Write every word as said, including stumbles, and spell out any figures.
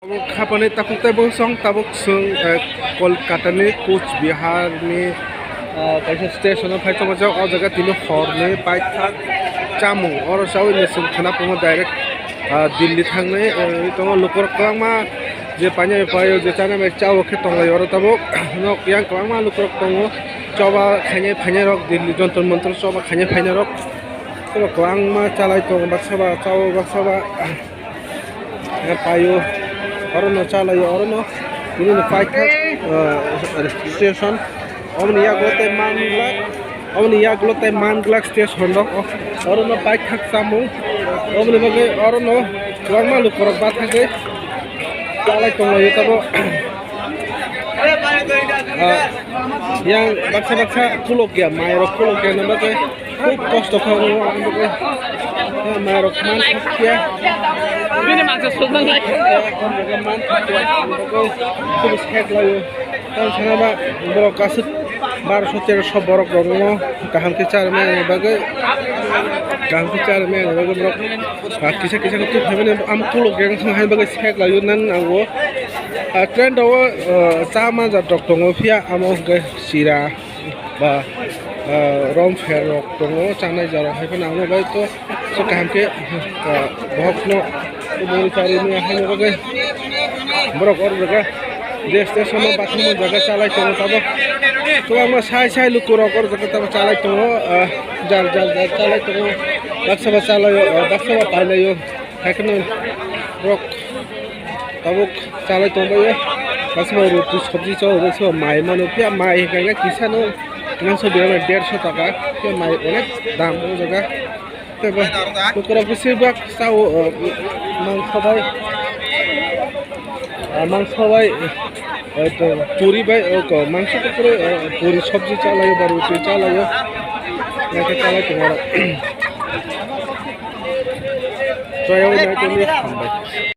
Tabuk hapani takhuk tei bosong tabuk chwng, eh, Kolkata ni Coach Bihar ni, eh, kaisa station o phai tongmajak. O jaga tini hor ni paithak chamung oro chaui ni chwng khwna tongo direct, ah, Delhi thangnai, eh, tongo lukurok kwbangma je painai paio je chanai bai chao khe tonglai oro tabuk nok yang kwbangma lukurok tongo choba khainai phainai rok Delhi Jantar Mantar choba khainai phainai rok. Oro kwbangma chalai tongo baksa ba chao baksa ba. Paio orono chalaio orono nini paithak, ah, station. Omoni yagulo tei man glak, omoni yagulo tei man glak station rok. Orono paithak chamung, omoni bagwi orono kwbangma lukurok bathagwi chalai tonglaio tabuk. Ah, yang baksa baksa kulok ya, mairok kulok ya, nang bagwi khub kosto kha o, ang bagwi. Ah, mairok man thok ya. Bini mangsa sojang lai. Man thok ya, ang bagwi khub sek laio. Tang sana ba borok kasuk barosho terosho borok rok no kaham khe charmani bagwi, kaham khe charmani bagwi borok, ah, kisa kisa khe tubui phaimani, am kulok yang thang hai bagwi sek laio nan nango. Ah, train rok o, ah, cha manjak rok tongo, phiya amo hwnkhe chira ba, ah, rom pher rok tongo, chanai jora hai phano amo bai to so kaham khe, ah, bohok no bwrwi charwi manya hai bagwi borok oro jaga je station o bathang man jaga chalai tongo tabuk. Kwbangma sai sai lukurok oro jaga tabuk chalai tongo, ah, jal jal jal chalai tongo, baksa ba chalaio, ah, baksa ba pailaio. Haikheno borok tabuk chalai tongbaio. Baksa ba roti sabji chao, baksa ba mai mano. Phiya mai hwnkha khe kisano mangso biya bai derso taka. Phiya mai onek dam o jaga. Tei ba lukurok bisi bak chao, o, mangso bai, ah, mangso bai, eh, to puri bai, o, ko mangso to puri, eh, puri sabji chalaio ba roti chalaio. Naikhe chalai tongo oro. Chayao nai tongwi hambai.